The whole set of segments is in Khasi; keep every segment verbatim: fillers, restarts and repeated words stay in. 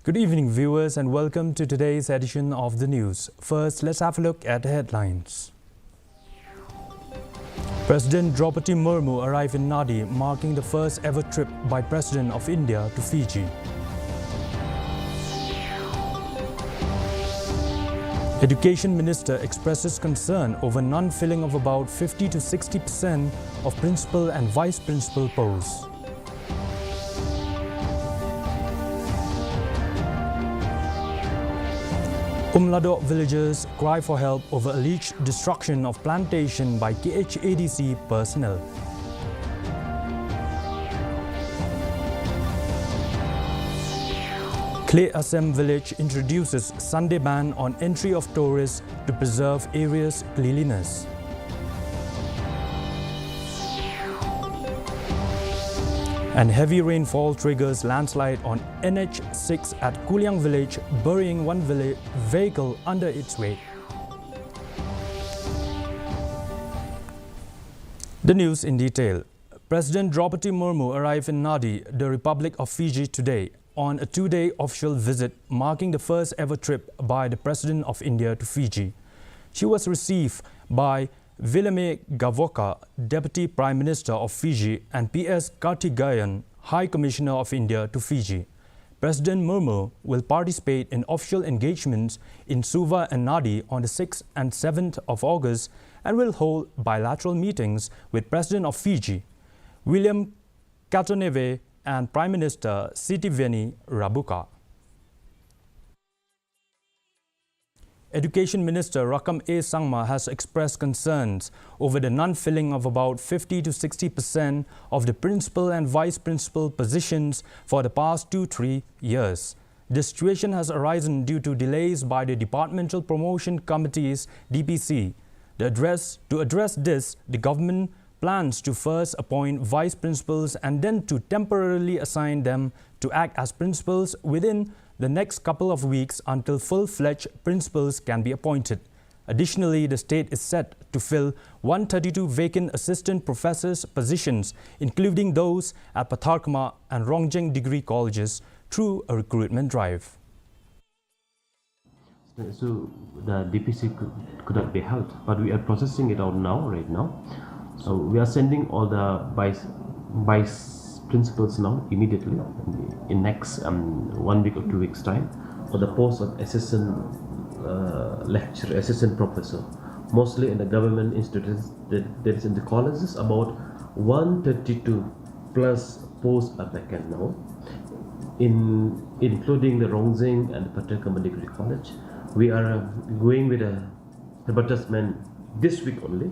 Good evening, viewers, and welcome to today's edition of the news. First, let's have a look at the headlines. President Draupadi Murmu arrived in Nadi, marking the first ever trip by President of India to Fiji. Education Minister expresses concern over non-filling of about fifty to sixty percent of principal and vice principal posts. Umladok villagers cry for help over alleged destruction of plantation by K H A D C personnel. Khlieasem village introduces Sunday ban on entry of tourists to preserve area's cleanliness. And heavy rainfall triggers landslide on N H six at Kuliang village, burying one village vehicle under its weight. The news in detail. President Draupadi Murmu arrived in Nadi, the Republic of Fiji, today on a two-day official visit, marking the first ever trip by the President of India to Fiji. She was received by Vilhelme Gavoka, Deputy Prime Minister of Fiji, and P S Karthikeyan, High Commissioner of India to Fiji. President Murmu will participate in official engagements in Suva and Nadi on the sixth and seventh of August and will hold bilateral meetings with President of Fiji, William Kattonewe, and Prime Minister Sitiveni Rabuka. Education Minister Rakkam A Sangma has expressed concerns over the non-filling of about fifty to sixty percent of the principal and vice principal positions for the past two, three years. The situation has arisen due to delays by the Departmental Promotion Committees, D P C. The address, to address this, the government plans to first appoint vice principals and then to temporarily assign them to act as principals within the next couple of weeks until full-fledged principals can be appointed. Additionally, the state is set to fill one thirty-two vacant assistant professors' positions, including those at Patharkhmah and Rongjeng degree colleges, through a recruitment drive. So the D P C could, could not be held, but we are processing it out now, right now. So we are sending all the vice, vice principals now immediately in, the, in next um, one week or two weeks time for the post of assistant uh, lecturer, assistant professor, mostly in the government institutions that, that is in the colleges. About one thirty-two plus posts are vacant now, in including the Rongjeng and Patharkhmah Degree College. We are uh, going with a advertisement this week only.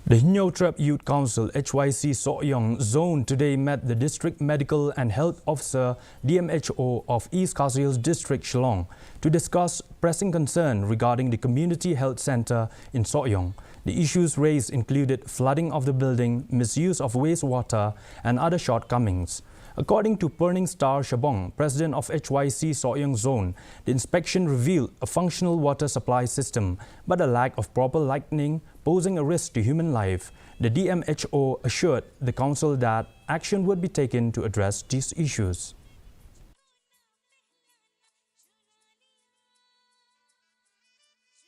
The Hynñiewtrep Youth Council, H Y C Sohiong Zone, today met the District Medical and Health Officer, D M H O, of East Khasi Hills District, Shillong, to discuss pressing concern regarding the Community Health Centre in Sohiong. The issues raised included flooding of the building, misuse of wastewater, and other shortcomings. According to Purning Star Shabong, president of H Y C Sohiong Zone, the inspection revealed a functional water supply system, but a lack of proper lighting, posing a risk to human life. The D M H O assured the council that action would be taken to address these issues.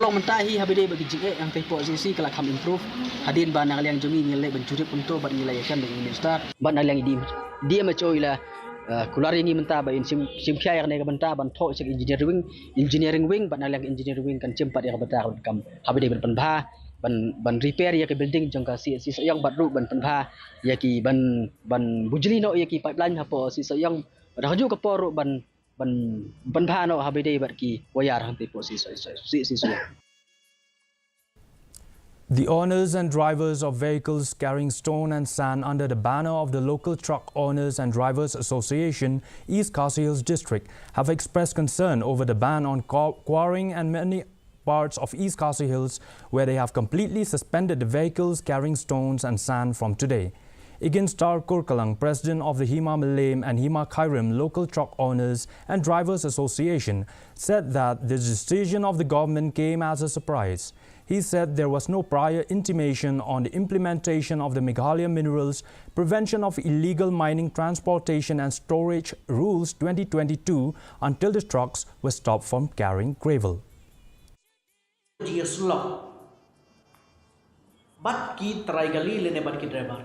Long mynta hi haba dei ba ki jingeh hangtei hapoh C C ka la kham improve. Hadien ba na ka liang jong ngi ngi la leh ban jurip kumto bad ngi la ïakren bad ngi minister. Bad na ka liang D M, D M H O i la, eh, kular ïa ngi mynta ba in shim, shim khia ïa kane ka bynta ban thoh sha ka engineering wing, engineering wing bad na ka liang engineering wing kan shim pat ïa ka bynta ka ban kam. Haba dei ban pynbha, ban, ban repair ïa ka building jong ka C H C Sohiong bad ruh ban pynbha ïa ki ban, ban bujli noh ïa ki pipeline hapoh C H C Sohiong. Bad ha kajuh ka por ruh ban ban, ban pynbha noh haba dei bad ki wire hangtei hapoh C C, C C, C C. The owners and drivers of vehicles carrying stone and sand under the banner of the local Truck Owners and Drivers Association, East Khasi Hills District, have expressed concern over the ban on qua-, quarrying and many parts of East Khasi Hills, where they have completely suspended the vehicles carrying stones and sand from today. Igin Star Kurkalang, president of the Hima Mylliem and Hima Khyrim Local Truck Owners and Drivers Association, said that the decision of the government came as a surprise. He said there was no prior intimation on the implementation of the Meghalaya Minerals Prevention of Illegal Mining, Transportation and Storage Rules twenty twenty-two until the trucks were stopped from carrying gravel. Jingïasyllok bad ki trai gali lane bad ki driver.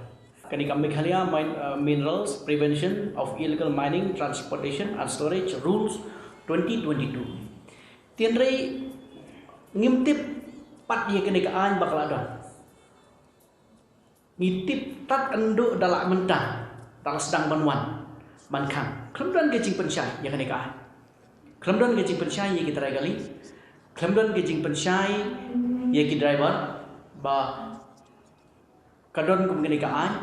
Kane ka Meghalaya Min-, uh, Minerals Prevention of Illegal Mining, Transportation and Storage Rules twenty twenty-two. Hynrei ngim tip pat ïa kane ka aiñ ba ka la don. Ngi tip tad haduh da la mynta, da la sdang ban wan ban khang. Khlem don ka jingpynshai ïa kane ka aiñ. Khlem don ka jingpynshai ïa ki trai gali. Khlem don ka jingpynshai ïa ki driver ba ka don kum kane ka aiñ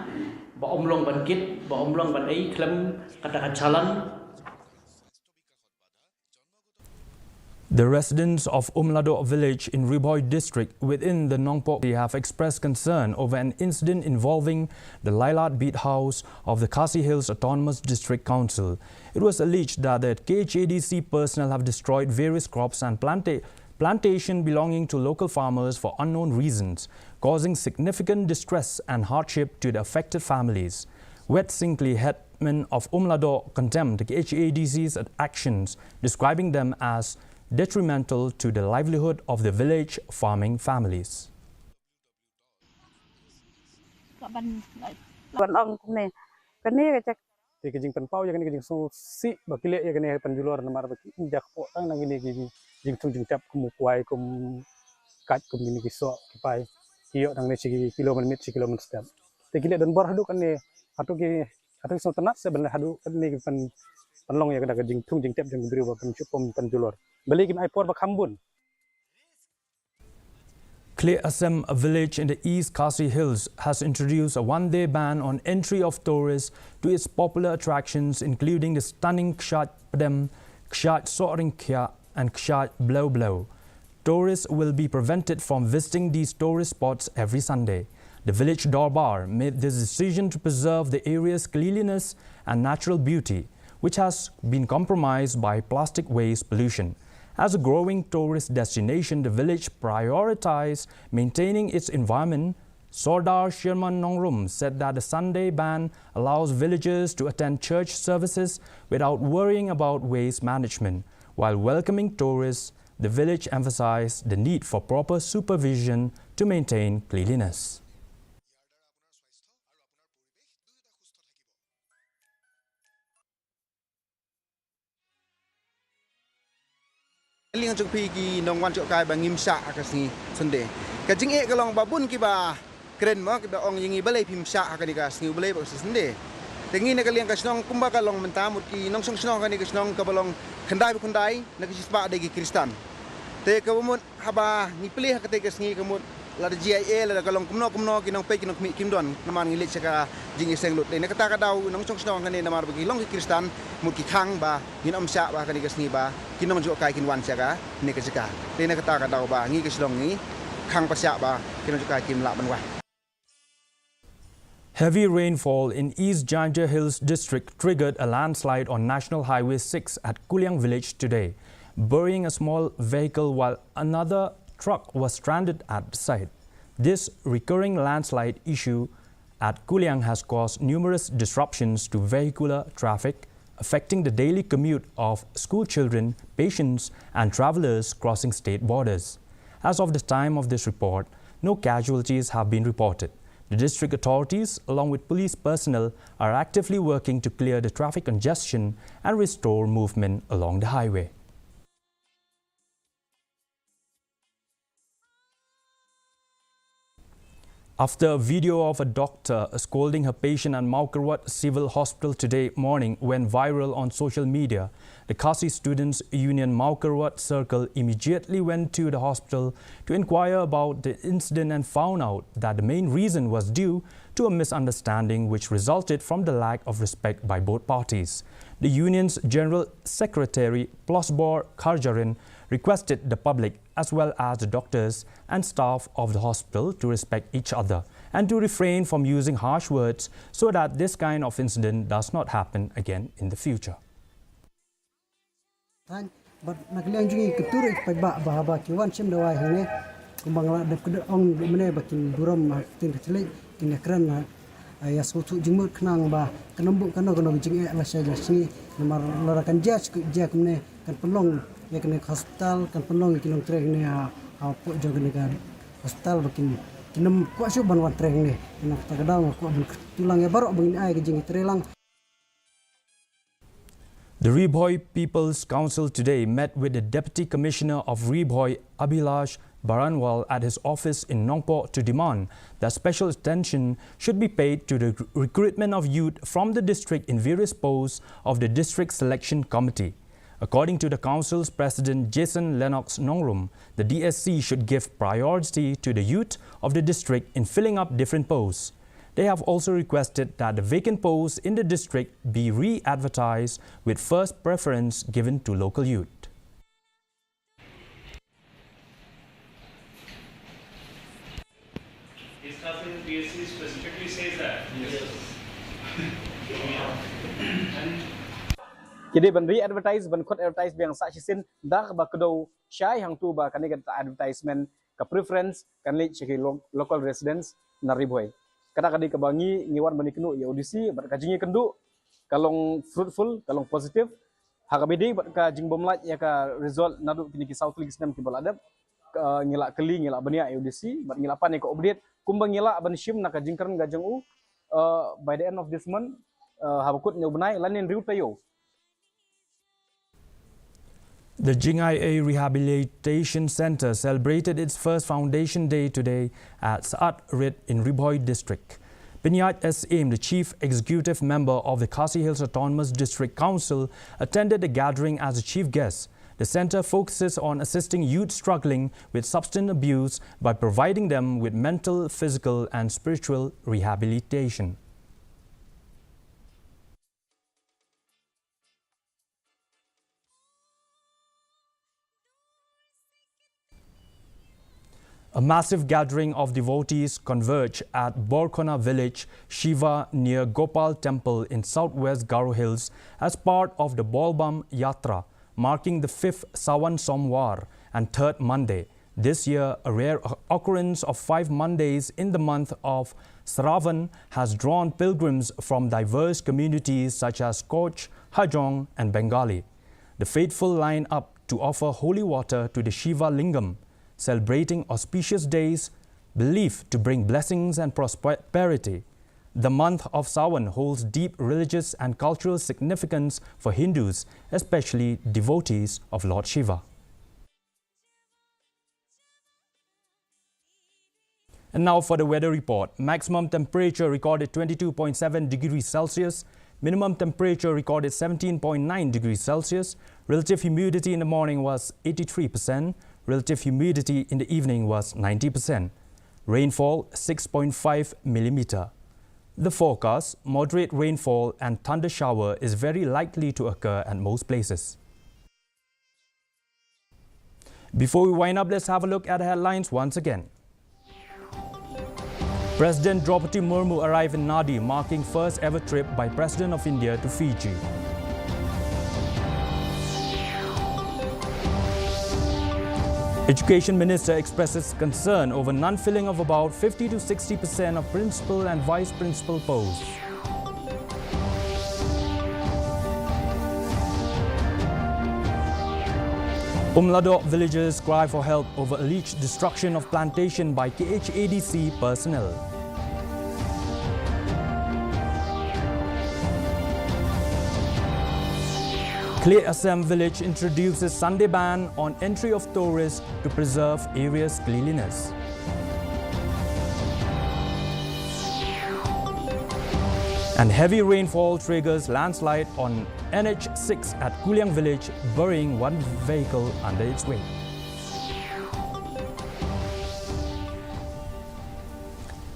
ba ym long ban kit, ba ym long ban ei khlem kata ka challan. The residents of Umladok village in Ri Bhoi district within the Nongpoh have expressed concern over an incident involving the Lailat Beat House of the Khasi Hills Autonomous District Council. It was alleged that the K H A D C personnel have destroyed various crops and planta-, plantation belonging to local farmers for unknown reasons, causing significant distress and hardship to the affected families. Wet Singkli, headman of Umladok, condemned the K H A D C's actions, describing them as detrimental to the livelihood of the village farming families. Ban ong kumne, kane ka jaka, te ka jingpynpaw ïa kane ka jingsngewsih ba ki leh ïa kane pynjulor namar ba ki ïa kpoh tang na kine ki jingthung jingtep kum u kwai, kum kait, kum kine ki soh ki pai, ki ïoh nangne shi kilo mynmiet, shi kilo mynstep. Te ki leh donbor haduh kane, hato ki, hato ki sngewtynnat se ban leh haduh kane ki pyn, pynlong ïa kane ka jingthung jingtep jong ki briew ba pynshitom pynjulor. Balei kim ai por ba kham bun. Khlieasem, a village in the East Khasi Hills, has introduced a one-day ban on entry of tourists to its popular attractions, including the stunning Kshaid Pdem, Kshaid Sohryngkhia, and Kshaid Blew Blew. Tourists will be prevented from visiting these tourist spots every Sunday. The village Dorbar made this decision to preserve the area's cleanliness and natural beauty, which has been compromised by plastic waste pollution. As a growing tourist destination, the village prioritizes maintaining its environment. Sordar Sherman Nongrum said that the Sunday ban allows villagers to attend church services without worrying about waste management. While welcoming tourists, the village emphasized the need for proper supervision to maintain cleanliness. Liang jong phi ki nongwan jong kai ba ngim shah ha ka sngi Sunday. Ka jingeh ka long ba bun kiba kren mo, kiba ong ïa ngi balei phim shah ha kane ka sngi U Blei bad ka sngi Sunday. Te ngi na ka liang ka shnong kumba ka long mynta mut ki nongshong shnong kane ka shnong kaba long khyndai ba khyndai na ka shispah dei ki Khristan. Te kaba mut haba ngi plie ha katei ka sngi ka mut lada G I A lada ka long kumno kumno ki nongpeit ki nongkhmih kim don namar ngi leit sha ka jingïaseng lut. Te na kata ka daw nongshong shnong kane namar ba ki long ki Khristan mut ki khang ba ngin ym shah ba kane ka sngi ba ki nong jong kai kin wan sha kane ka jaka. Te na kata ka daw ba ngi ka shnong ngi khang pyrshah ba ki nong jong kai kim lah ban wan. Heavy rainfall in East Jaintia Hills District triggered a landslide on National Highway six at Kuliang village today, burying a small vehicle while another truck was stranded at the site. This recurring landslide issue at Kuliang has caused numerous disruptions to vehicular traffic, affecting the daily commute of school children, patients, and travelers crossing state borders. As of the time of this report, no casualties have been reported. The district authorities, along with police personnel, are actively working to clear the traffic congestion and restore movement along the highway. After a video of a doctor scolding her patient at Mawkyrwat Civil Hospital today morning went viral on social media, the Khasi Students Union Mawkyrwat Circle immediately went to the hospital to inquire about the incident and found out that the main reason was due to a misunderstanding which resulted from the lack of respect by both parties. The union's General Secretary Plosbor Kharjarin requested the public as well as the doctors and staff of the hospital to respect each other and to refrain from using harsh words so that this kind of incident does not happen again in the future. Tang, bad na ka liang jong ngi ka tur i paidbah ba haba ki wan shim dawai hangne, Kumba nga la dep kdew ong mynne ba kin burom ha ka ktien ka thylliej, kin ïakren ha, ah, ïa sngewthuh jingmut khnang ba kan ym bun kano kano ka jingeh lashai lashisngi, namar lada kan jia shu jia kumne kan pynlong ïa kane ka hospital, kan pynlong ïa ki nongtrei hangne ha, hapoh jong kane ka hospital ba kin, kin ym kwah shuh ban wan trei hangne. Kane kata ka daw nga kwah ban kyrkhu lang ïa baroh ba ngin ai ka jingïatreilang. The Ri Bhoi People's Council today met with the Deputy Commissioner of Ri Bhoi, Abhilash Baranwal, at his office in Nongpoh to demand that special attention should be paid to the recruitment of youth from the district in various posts of the District Selection Committee. According to the council's president, Jason Lennox Nongrum, the D S C should give priority to the youth of the district in filling up different posts. They have also requested that the vacant posts in the district be re-advertised, with first preference given to local youth. His cousin P S C specifically says that. Yes. And ki dei ban re-advertise, ban khot advertise biang sa shisien, da kaba kdew shai hangto ba kane ka advertisement ka preference kan leit sha ki lo-, local residents na Ri Bhoi. Kata ka dei kaba ngi, ngi wan ban ïakynduh ïa U D C, bad ka jingïakynduh ka long fruitful, ka long positive. Ha kaba ïadei bad ka jingbymlait ïa ka result naduh kine ki saw tylli ki snem kiba la dep, ka, ngi la kylli, ngi la bniah ïa U D C, bad ngi la pan ïa ka update kumba ngi la ban shim na ka jingkren ka jong u, uh, by the end of this month, uh, haba kut une u bnai, lane hynriew taïew. The Jingaiei Rehabilitation Centre celebrated its first foundation day today at Saat Rit in Ri Bhoi district. Pynïaid S Syiem, the chief executive member of the Khasi Hills Autonomous District Council, attended the gathering as a chief guest. The centre focuses on assisting youth struggling with substance abuse by providing them with mental, physical and spiritual rehabilitation. A massive gathering of devotees converged at Borkhona village, Shiva, near Gopal Temple in southwest Garo Hills as part of the Bolbam Yatra, marking the fifth Sawan Somwar and third Monday. This year, a rare o-, occurrence of five Mondays in the month of Sravan has drawn pilgrims from diverse communities such as Koch, Hajong, and Bengali. The faithful line up to offer holy water to the Shiva Lingam, celebrating auspicious days believed to bring blessings and prosperity. The month of Sawan holds deep religious and cultural significance for Hindus, especially devotees of Lord Shiva. And now for the weather report. Maximum temperature recorded twenty-two point seven degrees Celsius. Minimum temperature recorded seventeen point nine degrees Celsius. Relative humidity in the morning was eighty-three percent. Relative humidity in the evening was ninety percent. Rainfall, six point five millimeter. The forecast, moderate rainfall and thunder shower is very likely to occur at most places. Before we wind up, let's have a look at the headlines once again. President Droupadi Murmu arrived in Nadi, marking first ever trip by President of India to Fiji. Education Minister expresses concern over non-filling of about fifty to sixty percent of principal and vice principal posts. Umladok villagers cry for help over alleged destruction of plantation by K H A D C personnel. Khlei Asem village introduces Sunday ban on entry of tourists to preserve area's cleanliness. And heavy rainfall triggers landslide on N H six at Kuliang village, burying one vehicle under its weight.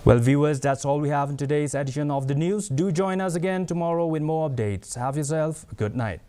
Well, viewers, that's all we have in today's edition of the news. Do join us again tomorrow with more updates. Have yourself a good night.